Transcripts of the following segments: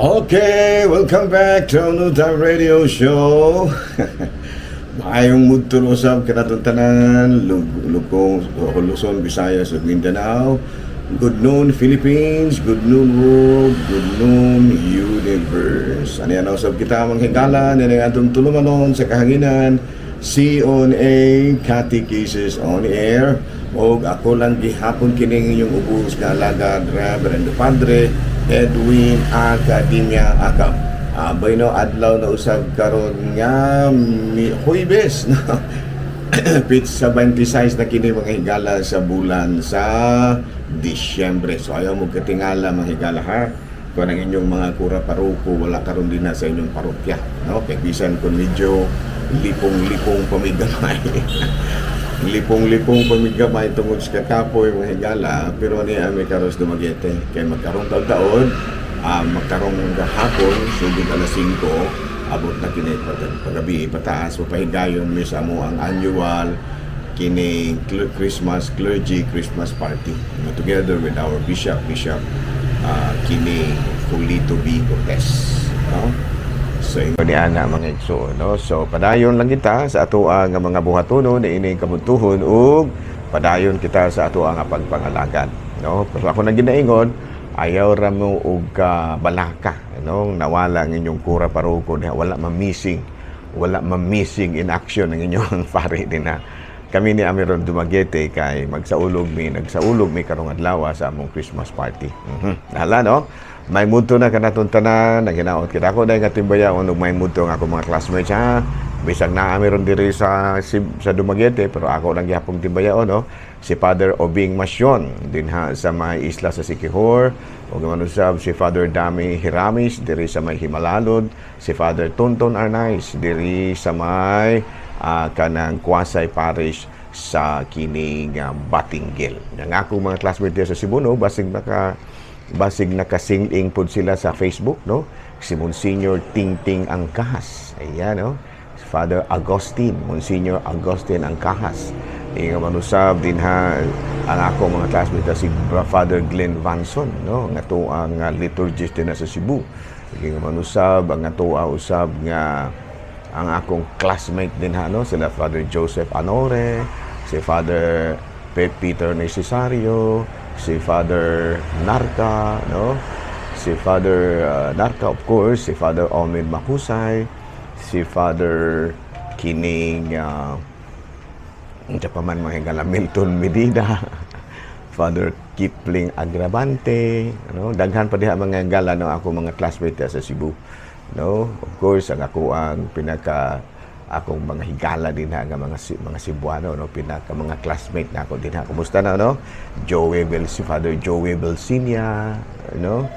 Okay, welcome back to Noontime Radio Show. Maayong mudto usab kanatong tanan, lugkong Luzon, Visayas ug Mindanao. Good noon, Philippines, good noon, world, good noon, universe. Ano yan, usab kita mga higala, nining atong tulumanon sa kahanginan, C on A, Catechesis on Air. Og ako lang gihapon kining inyong ubos nga alagad, Reverend Padre Edwin Academia Acap. Abay no, adlaw na usab karon nga Huwebes, no? Petsa 26 na kini, mga higala, sa bulan sa Disyembre. So ayaw mo katingala, mga higala, ha. Kung ang inyong mga kura paroko wala karon din na sa inyong parokya, no? Kay bisan kung medyo lipong-lipong pamigamay. Lipong-lipong pamigamay tungod sa kakapoy, mga higala, pero ni ami karos Dumaguete kay magkarong taon-taon, magkarong hapon sugod alas 5, abot na kini pagabi pataas, papahigayon mi sa amo ang annual kini Christmas clergy Christmas party, no, together with our bishop, Bishop kini Julito B. Cortez, no? So ingon ni ana, mga igsoon, no? So padayon lang kita sa ato nga mga buhatonon niining kabuntuhon ug padayon kita sa ato nga pagpangalagad, no? Pero ako nang ginaingon, ayaw ra mo og balaka, no? Nawala ang inyong kura paroko diha, wala ma-missing, wala ma-missing in action ang inyong pari din na. Kami ni Amiron Dumaguete kay magsaulog mi, nagsaulog mi karong adlaw sa among Christmas party. Hala, no? May mudto na kanatong tanan, naghinaot kita ko dahil nga timbayaon ug may mudto nga akong mga classmates, ha. Bisag naa mi ron diri sa Dumaguete, pero ako lang gihapong timbayaon, no. Si Father Obing Masyon dinha sa may isla sa Siquijor, ug man usab si Father Dami Hiramis diri sa may Jimalalud, si Father Tonton Arnaiz diri sa may kanang Quasi Parish sa kining Batinguil. Ang akong mga classmates diri sa Cebu, no, basig nakasing pod sila sa Facebook, no? Si Monsignor Tingting Angkahas. Ayan, no? Si Father Agustin, Monsignor Agustin Angkahas. Inga manusab dinha ang ako mga classmates si Father Glenn Vanson, no? Nga to ang liturgist din sa Cebu. Inga manusab ang ato usab nga ang akong classmate din ha, no? Sila Father Joseph Anore, si Father Peter Necesario, si Father Narca, no? Si Father Narca, of course, si Father Omid Makusay, si Father kining unsa pa man, mga higala, Milton Medina, Father Kipling Agravante, ano, daghan pa diha, mga higala, no, ako mga classmate diha sa Cebu. No, of course, ang ako ang pinaka akong mga higala din ha nga mga Cebuano, no, pinaka mga classmate na ako din ha. Kumusta na, no? Joey Bel si Father Joey Belsinia, no?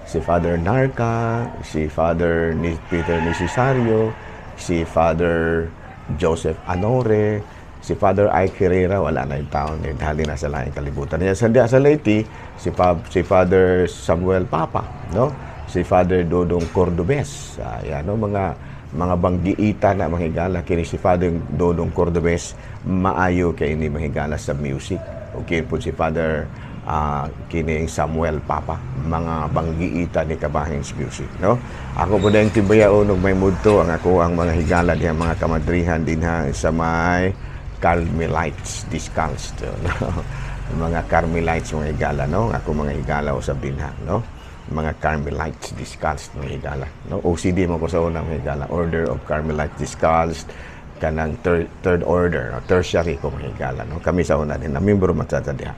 Si Father Narca, si Father ni Peter Necesario, si Father Joseph Anore, si Father Ike Herrera, wala na yung taon, eh, dahil nasa laing kalibutan. Yan, sa Leyte, si Father Samuel Papa, no? Si Father Dodong Cordobes. Ayan, no? Mga banggiita na, mga higala. Kini si Father Dodong Cordobes, maayo kay ini, mga higala, sa music. Okay po si Father kini Samuel Papa, mga banggiita ni kabahin sa music, no? Ako po na yung timbayaon og may mudto ang ako ang mga higala diha, mga kamadrihan dinha sa may Carmelites Discalced, no? Mga Carmelites, mga higala, no? Ako mga higala usab dinha, no? Mga Carmelites Discalced, mga higala, no? OCD mo ko sa una, mga higala, Order of Carmelites Discalced, kanang third order, no? Tertiary ko, mga higala, no? Kami sa una din na membro man sa diha,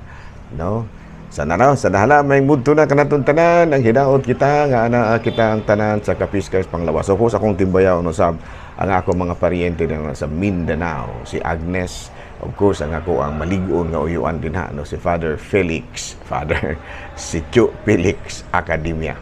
no? Sa naraw, sa dahala, may mudto na kanatong tanan, ang hinaot kita, nga ana kita ang tanan sa kapiskay panglawas. So, sa akong timbayaw, no, sa ang ako mga paryente na sa Mindanao, si Agnes, of course, ang ako ang maligon nga uyuan din ha, no, si Father Felix, Father, si Chu Felix Academia.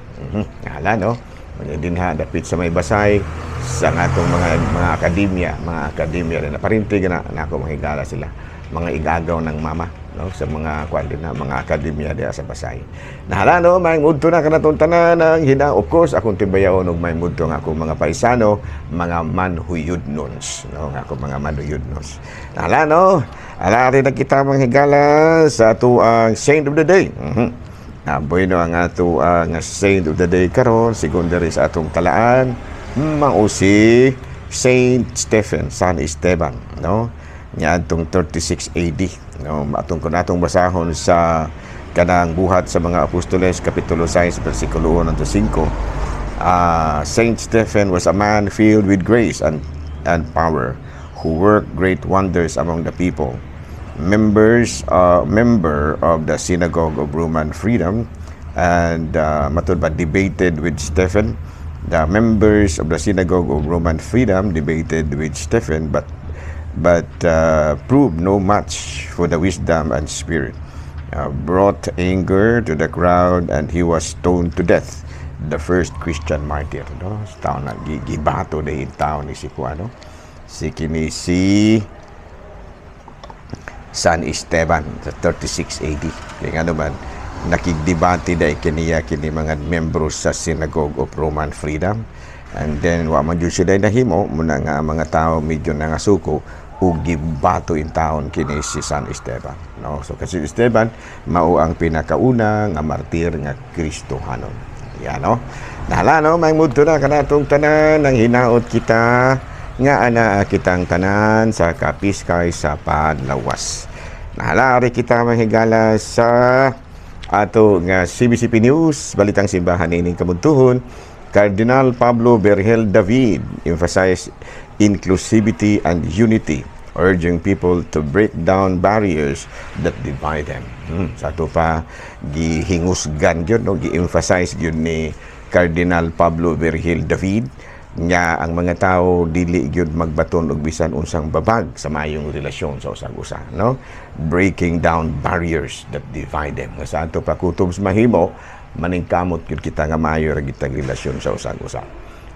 Hala, no? Din ha, dapit sa may Basay, sa atong mga akademya rin. Parinti na, na ako mahigala sila. Mga igagaw ng mama, no, sa mga kwan din na mga akademya diha sa Basay. Nahala, no, may mudto na kanatong tanan ang hina. Of course, akong timbayaon og may mudto nga akong mga paisano, mga manhuyudnons, no, nga akong mga manhuyudnons. Nahala, no. Ala rin na kita, mga higala, sa ato ang Saint of the Day. Bueno, ang ato ang saint of the day karon, sigon diri sa atong talaan, mao si Saint Stephen, San Esteban, no? Niadtong 36 AD, no? Atong kun atong basahon sa kanang Buhat sa mga Apostoles, kapitulo 6, bersikulo 1 to 5. Saint Stephen was a man filled with grace and power who worked great wonders among the people. Member of the Synagogue of Roman Freedom and matud ba debated with Stephen. The members of the Synagogue of Roman Freedom debated with Stephen but proved no match for the wisdom and spirit. Brought anger to the crowd and he was stoned to death. The first Christian martyr, no? Sa taon na gibato na yung taon ni si kuano. Si kini si San Esteban sa 36 AD. Kaya nga naman, nakigdebate da kiniya kini mga membro sa Synagogue of Roman Freedom. And then, wa man jud sila nahimo, muna nga ang mga tao medyo nangasuko, ug gibato in taon kini si San Esteban. No? So kasi Esteban, mao ang pinakauna nga martir nga Kristohanon. Yan, no? Nahala, no? May mudto na kanatong tanan ang hinaot kita nga ana kitang tanan sa kapiskay sa panlawas. Nahala, ari kita mahigala sa ato nga CBCP News, Balitang Simbahan ining kabuntuhon. Cardinal Pablo Vergel David emphasized inclusivity and unity, urging people to break down barriers that divide them. Sa ato pa gihingusgan gyud, no, gi-emphasize gyud ni Cardinal Pablo Vergel David nga ang mga tao dili gyud magbaton og bisan unsang babag sa maayong relasyon sa usag-usa, no, breaking down barriers that divide them. Nga sa ato pa kutob sa mahimo, maningkamot gyud kita nga maayo ra kitang relasyon sa usag-usa.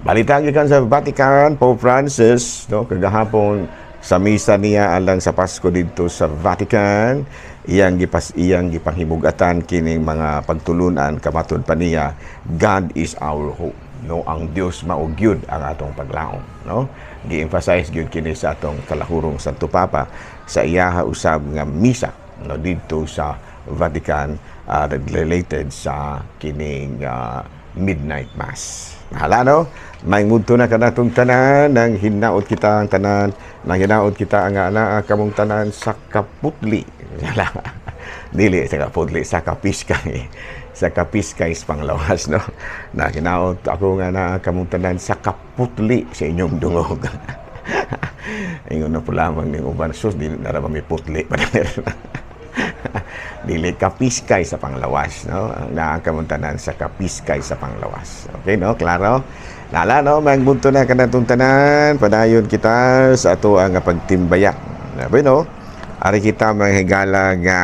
Balita gikan sa Vatican, Pope Francis, no, kagahapon sa misa niya alang sa Pasko didto sa Vatican, iyang gipanghimugatan kining mga pagtulunan. Kamatud pa niya, God is our hope. No, ang Dios mao gyud ang atong paglaom, no? Gi-emphasize gyud kini sa atong kalahurong Santo Papa sa iyaha usab nga misa, no, didto sa Vatican, related sa kining midnight mass. Hala, no? May mudto na kanatong tanan nang hinaot kita ang tanan, nang hinaot kita ang anaa kamong tanan sa kaputli. Hala. Dili sa kaputli, sa kapiskay. Sa kapiskay sa panglawas, no? Na hinaot ako nga naa kamong tanan sa kaputli sa inyong dungog. Ingon na po lamang ning uban, sus, dili na ra ba may putli pa. Dili, kapiskay sa panglawas, no? Ang naa kamong tanan sa kapiskay sa panglawas. Okay, no? Klaro? Lala, no? Magbunto na kanatong tanan. Padayon kita sa ato ang pagtimbaya. Bueno, ari kita mga higala nga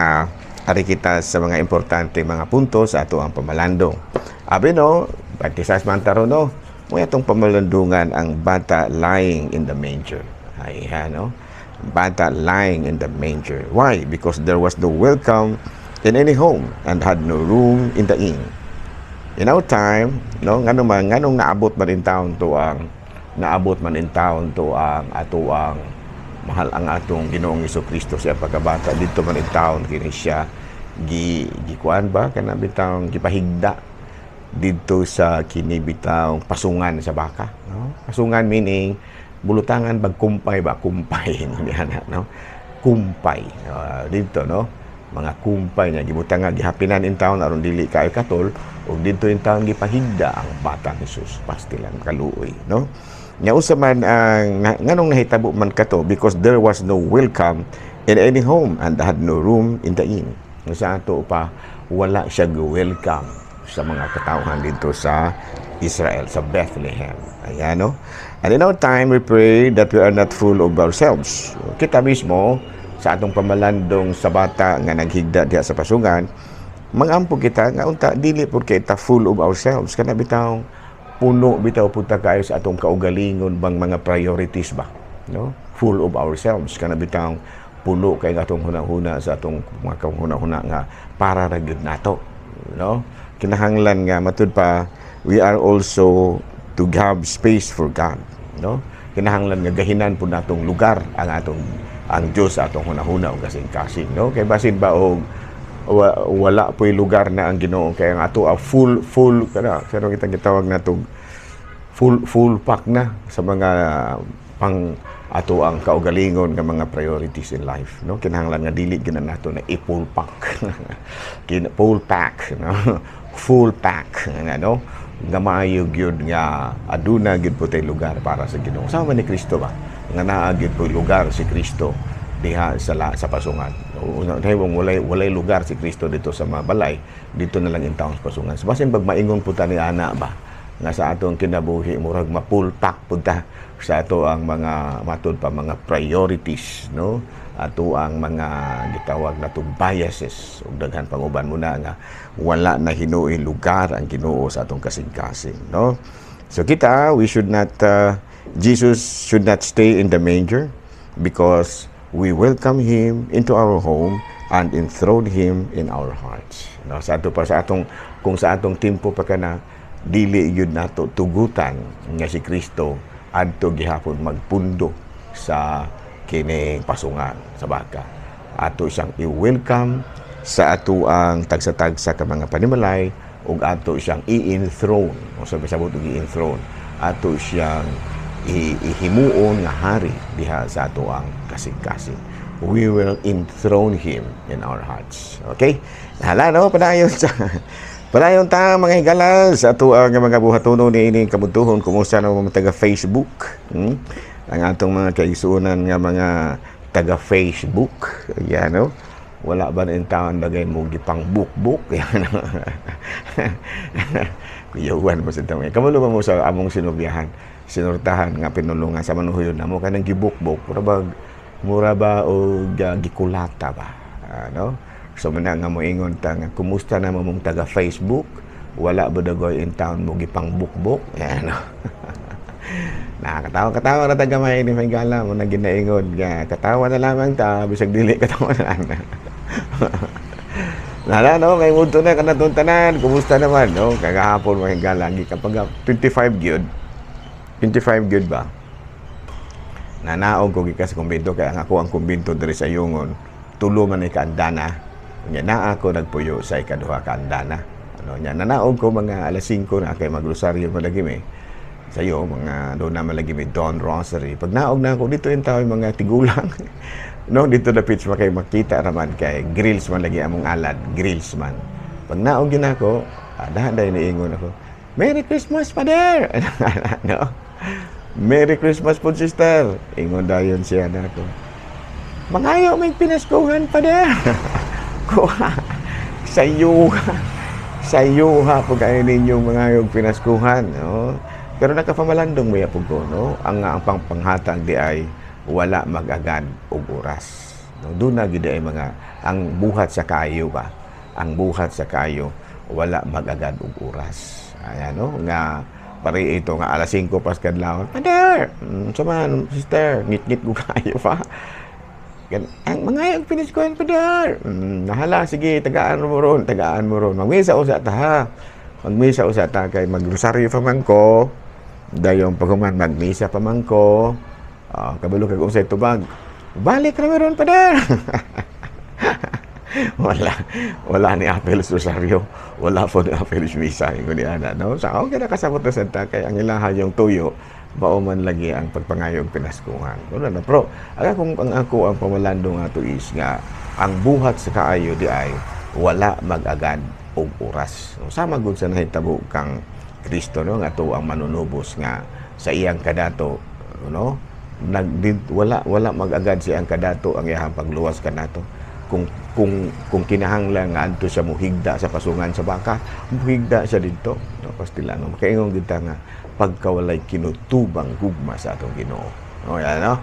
ari kita sa mga importante mga punto sa ato ang pamalandong. Abi no, 26 man taron, no. Mo atong pamalandungan ang bata lying in the manger. Ay, no? Bata lying in the manger. Why? Because there was no welcome in any home and had no room in the inn. In our time, no, ngano man nganong naabot man in town to ang ato ang mahal ang atong Ginoong Kristo siya pagkabata dito man in town kini siya gi gikuan ba kana bitawng gipahigda didto sa kini bitawng pasungan sa baka, no? Pasungan meaning bulutangan bag kumpay ba, kumpay niya, no? Kumpay. Didto, no, mga kumpay niya gibutang nga gihapinan in town aron dili kaayo katol ug didto in town gipahigda ang batang Jesus. Pastilan, kaluoy, no? Nya usa man ang nganong nahitabo man kato? Because there was no welcome in any home and had no room in the inn. Sa ato pa wala siya welcome sa mga katawhan dito sa Israel, sa Bethlehem. Ayan, no? And in our time, we pray that we are not full of ourselves. Kita mismo, sa atong pamalandong sa bata nga naghigda diha sa pasungan, mangampo kita nga unta dili pud kita full of ourselves. Kana bitaw puno bitaw punta kayo sa atong kaugalingon bang mga priorities ba, no? Full of ourselves, kana bitaw puno kay atong hunahuna sa atong mga kahuna-huna nga para ra gyud nato, no? Kinahanglan nga matud pa we are also to have space for God, no? Kinahanglan nga gahinan pud natong lugar ang atong ang Dios sa atong hunahuna ug kasing-kasing, no? Kay basin ba og Wala po'y lugar na ang Ginoo kay ang ato full full kana pero kita gitawag nato full full pack na sa mga pang ato ang kaugalingon nga mga priorities in life, no? Kinahanglan nga dili gina nato na i-full pack, kin full pack, no? Full pack nga, no, nga maayo gyud nga aduna gyud po tay lugar para sa Ginoo, sama ni Kristo ba, nga naa gyud po lugar si Kristo diha sa pasungan. Nahimong walay lugar si Kristo dito sa mga balay, dito na lang in town sa pasungan. So, basin pag maingon po ta ni ana ba nga sa atong kinabuhi murag ma-full pack pud ta sa ato ang mga matud pa mga priorities, no, ato ang mga gitawag nato biases ug daghan pang uban mo na nga wala na hinuoy lugar ang Ginoo sa atong kasing-kasing, no? So kita, we should not Jesus should not stay in the manger because we welcome him into our home and enthrone him in our hearts, no? Sa ato pa sa atong kung sa atong timpo pa kana, dili gyud nato tugutan nga si Kristo adto gihapon magpundo sa kining pasungan sa baka. Ato siyang i-welcome sa ato ang tagsa-tagsa ka mga panimalay ug ato siyang i-enthrone o sa sabot og i-enthrone, ato siyang ihimuon nga hari diha sa ato ang kasing-kasing. We will enthrone him in our hearts. Okay, hala, no? Padayon ta, mga higala, sa ato ang mga buhatono ni ining kabuntuhon. Kumusta na mga taga Facebook? Ang atong mga kaigsuonan nga mga taga Facebook. Ayan, no? Wala ba na in taon bagay mo gipang buk-buk? Yan. Kuyawan mo sa tawag. Kamulo ba mo sa among sinubyahan? Sinurtahan nga pinulungan sa manuhuyon na mo kanang gibukbok. Mura ba o gikulata ba? Ano? So man nga moingon ta nga kumusta na mo mong taga Facebook? Wala ba dagoy in town mo gipang bukbok? Yan, no? Nakakatawa, katawa ra ta gamay ni Mangala mo na ginaingon nga katawa na lamang ta bisag dili katawa na. Nala, no, kay mudto na kanatong tanan. Kumusta naman, no? Kagahapon, mga higala, kapag 25 gyud. 25 gyud ba? Nanaog ko gikas sa kumbento kay ang ako ang kumbento diri sa Yongon. Tulo man ay kaandana. Nya naa ako nagpuyo sa ikaduha ka andana. Ano nya nanaog ko mga alas 5 na kay magrosaryo man lagi mi. Sayo mga doon na malagi mi Dawn Rosary. Pag naog na ako dito in tao mga tigulang, no, dito na pitch kay makita raman kay grills man lagi among alad, grills man. Pag naog yun ako, dahan dahil niingon ako, "Merry Christmas, Father!" No? "Merry Christmas po, sister." Ingon dayon siya na ako. "Mangayo may pinaskuhan, Father." Kuha. Sa yuha. Sa yuha po kayo ninyong mga pinaskuhan. No? Pero nakapamalandong mo po ko, no? Ang pangpanghatag di ay wala mag-agad og oras. No? Doon na gid ay mga ang buhat sa kayo ba? Ang buhat sa kayo wala mag-agad og oras. Ayan, no? Nga pare ito nga alas 5 pas kadlawon. "Father, sama sister, ngit-ngit ko kayo pa." Ang mga yung piniskuhan, Father. Nahala, sige, tagaan mo ron, tagaan mo ron. Magmisa usa ta ha. Magmisa usa ta kay magrosaryo pa man ko. Dayong paghuman magmisa pa man ko. Kabalo kag unsay tubag. "Balik ra ron, Father." Wala ni apil rosaryo, wala po ni apil misa, ingon ni ana, no? Sa okay na kasabot na santa kay ang ilaha yung tuyo mao man lagi ang pagpangayog pinaskuhan. Wala na pro. Aga kung ang ako ang pamalandong ato is nga ang buhat sa kaayo di ay wala mag-agad og oras. So, sama gud sa nahitabo kang Kristo, no, nga ato ang manunubos nga sa iyang kadato, no, nag wala wala mag-agad sa iyang kadato ang iyang pagluwas kanato. Kung kinahanglan nga adto siya muhigda sa pasungan sa baka, muhigda siya didto, no? Pastila, no, makaingon kita nga pagkawalay kinutubang gugma sa atong Ginoo, no? Yan, no.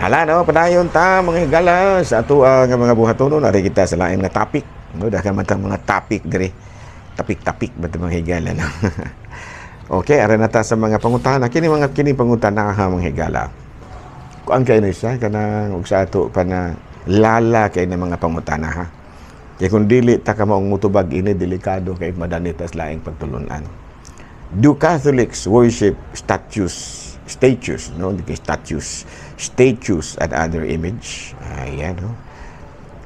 Hala, no, padayon ta, mga higala, sa ato ang mga buhatonon. Ari kita sa lain nga topic, no? Daghan man tang mga topic diri, tapik-tapik ba mga higala, no? Okay, ara na ta sa mga pangutana. Kini mga kini pangutana ha, mga higala. Kuan kay ni siya kanang ug sa ato pa na lala kay na mga pangutana ha. Kay kung dili ta ka maong mutubag ini, delikado kay madanitas laing pagtulunan. Do Catholics worship statues, no? Di kay statues, statues and other image? Ayan, no?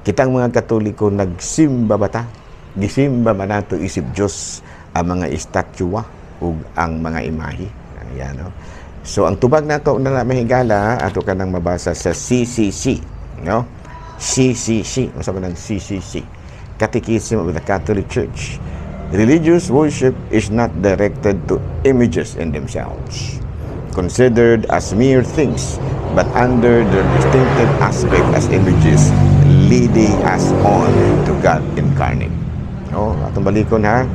Kitang mga Katoliko, nagsimba ba ta? Gisimba ba nato isip Diyos ang mga estatwa ug ang mga imahe? Ayan, no? So ang tubag nato na mahigala, ato ka nang mabasa sa CCC, no? CCC, unsa man ang CCC? Catechism of the Catholic Church. Religious worship is not directed to images in themselves, considered as mere things, but under their distinctive aspect as images leading us on to God incarnate. No, atong balikon ha.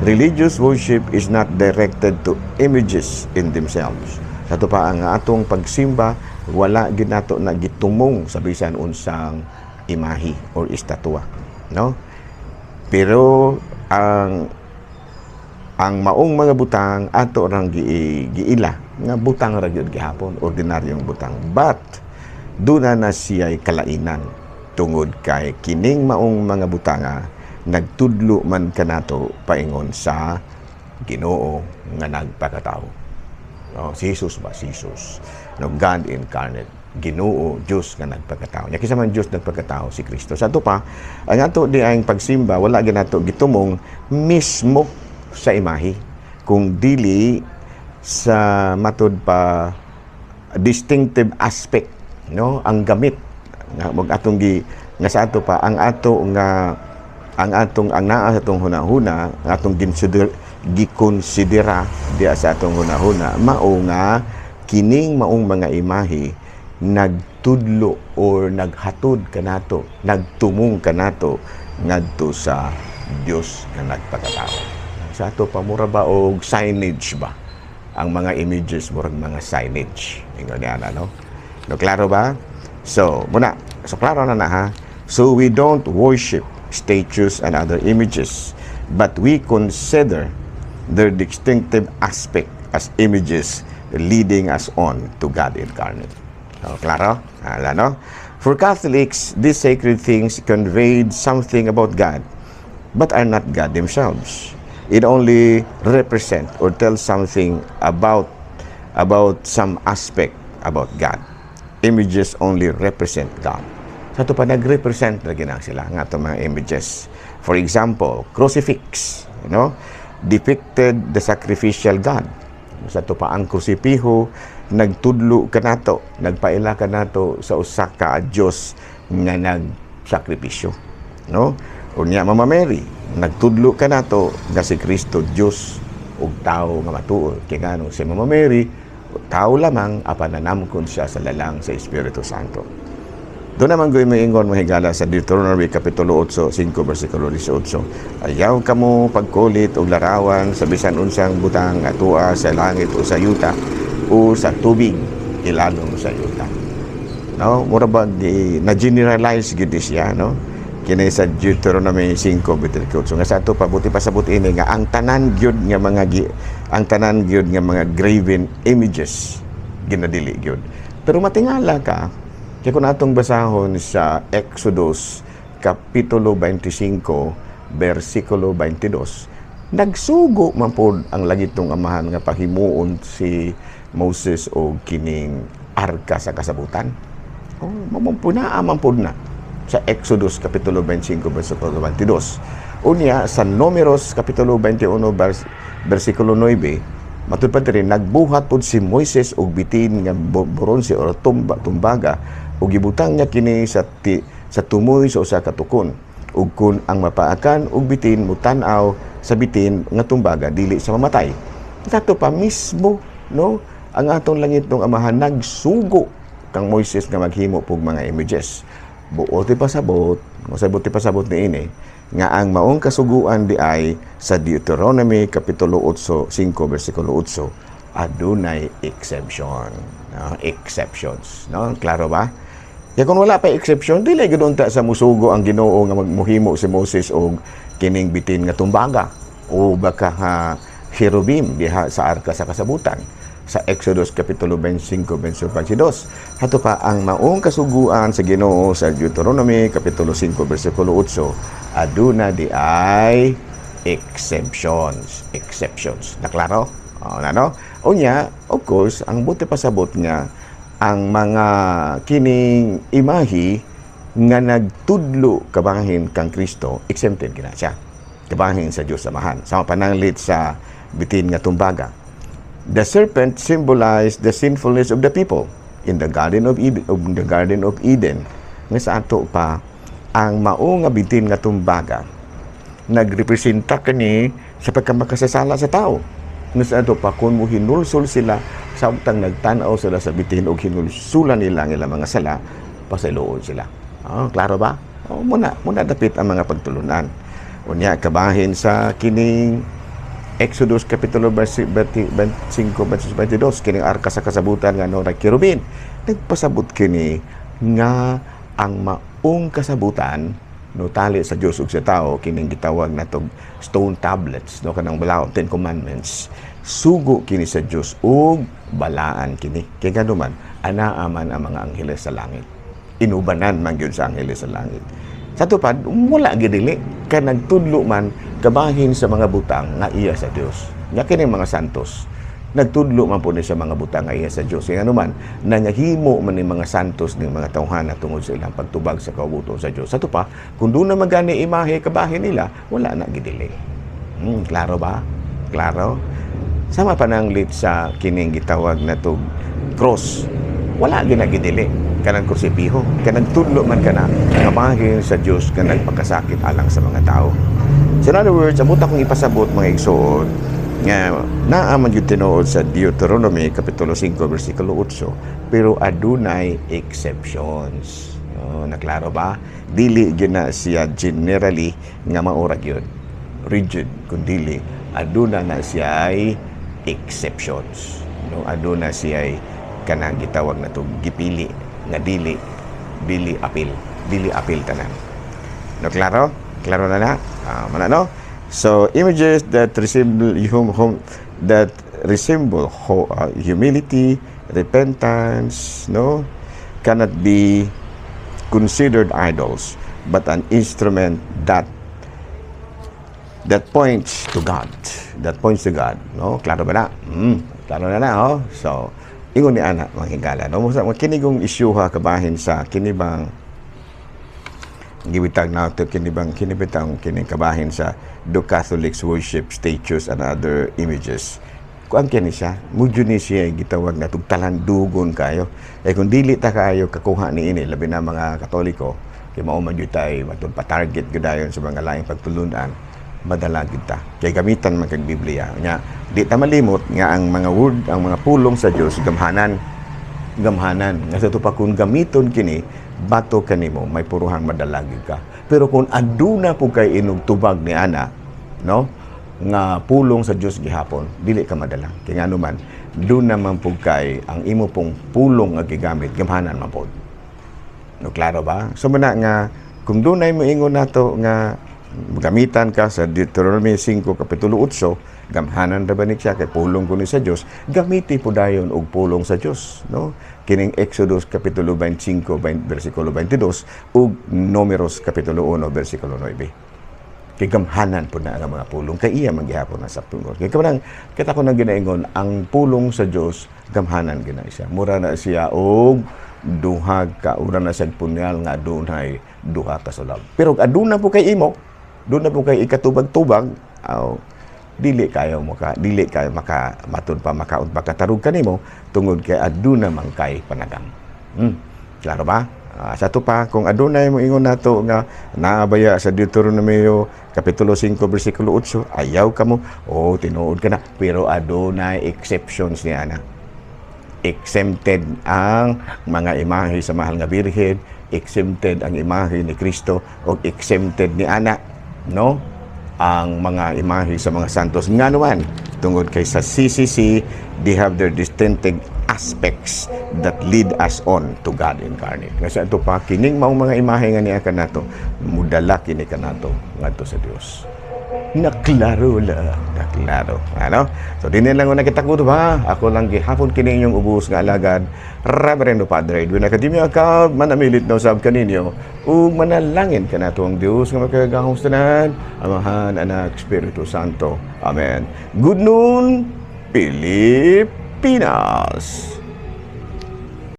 Religious worship is not directed to images in themselves. Sa ato pa, ang atong pagsimba, wala gyud nato na gitumong sa bisan unsang imahe or estatwa, no? Pero ang maong mga butang, ato rang giila nga butang ra gyud gihapon, ordinaryong butang, but duna na siya'y kalainan tungod kay kining maong mga butanga nagtudlo man kanato paingon sa Ginoo nga nagpakatao, no? Si Jesus ba, si Jesus, no? God incarnate, Ginoo Dios nga nagpakatao. Nya kinsa man Dios nagpakatao? Si Kristo. Sa ato pa, ang ato di ang pagsimba, wala ganato gitumong mismo sa imahe kung dili sa matud pa distinctive aspect, no? Ang gamit nga mag atong gi nga sa ato pa, ang ato nga ang atong ang naa sa atong hunahuna, ang atong ginsider gikonsidera diya sa atong hunahuna, mao nga kining maong mga imahe nagtudlo or naghatod kanato, nagtumong kanato ngadto sa Dios nga nagpakatao. Sa ato pa, mura ba og signage ba ang mga images? Murag mga signage ingon niya, no? No, klaro ba? So muna, so klaro na na ha. So we don't worship statues and other images, but we consider their distinctive aspect as images leading us on to God incarnate. So, klaro? Ala, no? For Catholics, these sacred things conveyed something about God, but are not God themselves. It only represent or tell something about some aspect about God. Images only represent God. Sa ato pa, nag-represent na ginang sila nga itong mga images. For example, crucifix, depicted the sacrificial God. Sa ato pa, ang krusipiho nagtudlo kanato, nagpaila kanato sa usa ka Dios nga nagsakripisyo, no? Unya Mama Mary, nagtudlo kanato nga si Kristo Dios ug tao nga matuod. Kay ngano, si Mama Mary tao lamang apan nanamkon siya sa lalang sa Espiritu Santo. Doon naman goy moingon, mga higala, sa Deuteronomy Kapitulo 8, 5 versikulo 18. "Ayaw kamo pagkulit og larawan sa bisan unsang butang atua sa langit o sa yuta o sa tubig ilalom sa yuta." No, mura ba di na generalize gid siya, no? Kini sa Deuteronomy 5:28 nga sa ato pa, buti pasabot ini nga ang tanan gyud nga mga graven images ginadili gyud. Pero matingala ka kay kung atong basahon sa Exodus Kapitulo 25 versikulo 22, nagsugo man pod ang langitnong Amahan nga pahimuon si Moses og kining arka sa kasabutan. Oh, mamumpunaa man pod na sa Exodus Kapitulo 25 versikulo 22. Unya sa Numeros Kapitulo 21 versikulo 9, matud pa diri, nagbuhat pod si Moises og bitin nga bronse or tumbaga ug gibutang niya kini sa tumoy sa usa ka tukon, ug kun ang mapaakan og bitin mutan-aw sa bitin nga tumbaga, dili sa mamatay. Kato pa mismo, no, ang atong langitnong Amahan nagsugo kang Moises nga maghimo pog mga images. Buot ipasabot, sa buot ipasabot niini nga ang maong kasuguan di ay sa Deuteronomy Kapitulo 8 5 versikulo 8 adunay exception, no? Exceptions, no? Klaro ba? Kaya kung wala pa exception, dili gyud unta sa musugo ang Ginoo nga magmuhimo si Moses og kining bitin nga tumbaga o baka ha cherubim diha sa arka sa kasabutan sa Exodus Kapitulo 25 versikulo 22. Hato pa, ang maong kasuguan sa Ginoo sa Deuteronomy Kapitulo 5 versikulo 8 aduna di ay exceptions. Exceptions. Naklaro? O, ano? Unya, of course, ang buti pasabot nga ang mga kining imahi nga nagtudlo kabahin kang Kristo, exempted kina siya. Kabahin sa Dios Amahan. Sama pananglit sa bitin nga tumbaga. The serpent symbolized the sinfulness of the people in the Garden of Eden, of the Garden of Eden. Nga sa ato pa, ang mao nga bitin nga tumbaga nagrepresenta kani sa pagkamakasasala sa tao. Nga sa ato pa, kung mo hinulsol sila samtang nagtan-aw sila sa bitin og hinulsulan nila ang ilang mga sala, pasayloon sila. Oh, klaro ba? Oh, muna dapit ang mga pagtulunan. Unya, kabahin sa kining Exodus kapitulo 25 verse 22, kining arka sa kasabutan nga no kerubin, nagpasabot kini nga ang maong kasabutan, no, tali sa Dios ug sa tao, kining gitawag natog stone tablets, no, kanang balaod, Ten Commandments, sugo kini sa Dios ug balaan kini, kay nganuman anaa man ang mga angheles sa langit, inubanan man gyud sa angheles sa langit. Sa tupad, wala gidili kay nagtudlo man kabahin sa mga butang nga iya sa Dios. Nga kining mga santos nagtudlo man po ni sa mga butang nga iya sa Dios. Kaya man nangahimo man ni mga santos ning mga tawhana tungod sa ilang pagtubag sa kaubuton sa Dios. Sa pa, kung doon na magani imahe kabahin nila, wala na gidili. Klaro ba? Klaro? Sama pananglit sa kining gitawag na tog cross. Wala ginagidili kanang krusipiho. Kanang tudlo man kana kabahin sa Dios nga nagpakasakit alang sa mga tao. So in other words, abot akong ipasabot, mga igsoon, nga naa man gyud tinuod sa Deuteronomy kapitulo 5 bersikulo 8, pero adunay exceptions. Oh, naklaro ba? Dili gyud na siya generally nga maura gyud. Rigid kun dili, aduna na siya ay exceptions. No, aduna siya ay kanang gitawag na to gipili nga dili dili apil, dili apil tanan. No, klaro? Klaro na na? Ah, mana no? So images that resemble humility, repentance, no, cannot be considered idols, but an instrument that points to God. That points to God, no? Klaro ba na? Klaro na na, oh. So, ingon ni ana, mga higala, no? Musa kinigong isyuha kabahin sa kini bang gibitag nato kini bang kini bitang kini kabahin sa "Do Catholics worship statues and other images?" Kuan kini siya, mudyo ni siya gitawag na tugtalan dugon kayo. Eh kung dili ta kaayo kakuha ni ini, labi na mga Katoliko, kay mao man gyud tay matud pa-target gyud dayon sa mga laing pagtulunan, madala gyud ta. Kay gamitan man kag Biblia. Nya di ta malimot nga ang mga word, ang mga pulong sa Dios gamhanan, gamhanan. Nga sa pa, kung gamiton kini, bato kanimo, may puruhang madalagig ka. Pero kung aduna po kay inog tubag ni ana, no, nga pulong sa Dios gihapon, dili ka madala. Kay ngano man, doon naman po kay ang imo pong pulong nga gigamit, gamhanan man pod. No, klaro ba? So muna nga kung dunay moingon nato nga gamitan ka sa Deuteronomy 5 kapitulo 8, gamhanan ra ba ni siya kay pulong ko ni sa Dios, gamiti po dayon og pulong sa Dios, no? Kining Exodus kapitulo 25 bersikulo 22 ug Numeros kapitulo 1 bersikulo 9. Kay gamhanan po na ang mga pulong kay iya man gihapon na sa pulong. Kay kanang kita ko nang ginaingon, ang pulong sa Dios gamhanan gina siya. Mura na siya og duha ka, ura na siyang punyal nga adunay duha ka sulab. Pero aduna po kay imo, doon na po kay ikatubag-tubag, aw, dili kayo maka matud pa makaon pakatarog kanimo tungod kay aduna man kay panagang. Klaro ba? Ah, sa ato pa, kung adunay mo ingon nato nga naabaya sa Deuteronomio kapitulo 5 bersikulo 8, ayaw kamo, oh, tinuod ka na, pero adunay exceptions niya na. Exempted ang mga imahe sa Mahal nga Birhen, exempted ang imahe ni Kristo, o exempted ni ana, no? Ang mga imahe sa mga santos. Nga naman, tungod kay sa CCC, they have their distinctive aspects that lead us on to God incarnate. Nga sa ito pa, kining maong mga imahe nga niya kanato, mudala kini kanato ngadto sa Dios. Naklaro la, naklaro. Ano? So, dinhi lang ko nakita ko ba? Ako lang gihapon kini inyong ubos nga alagad, Reverendo Padre Edwin Academia Acab, manamilit na usab kaninyo, ug manalangin kanato ang Dios nga makagagahom sa tanan, Amahan, Anak, Espiritu Santo. Amen. Good noon, Pilipinas!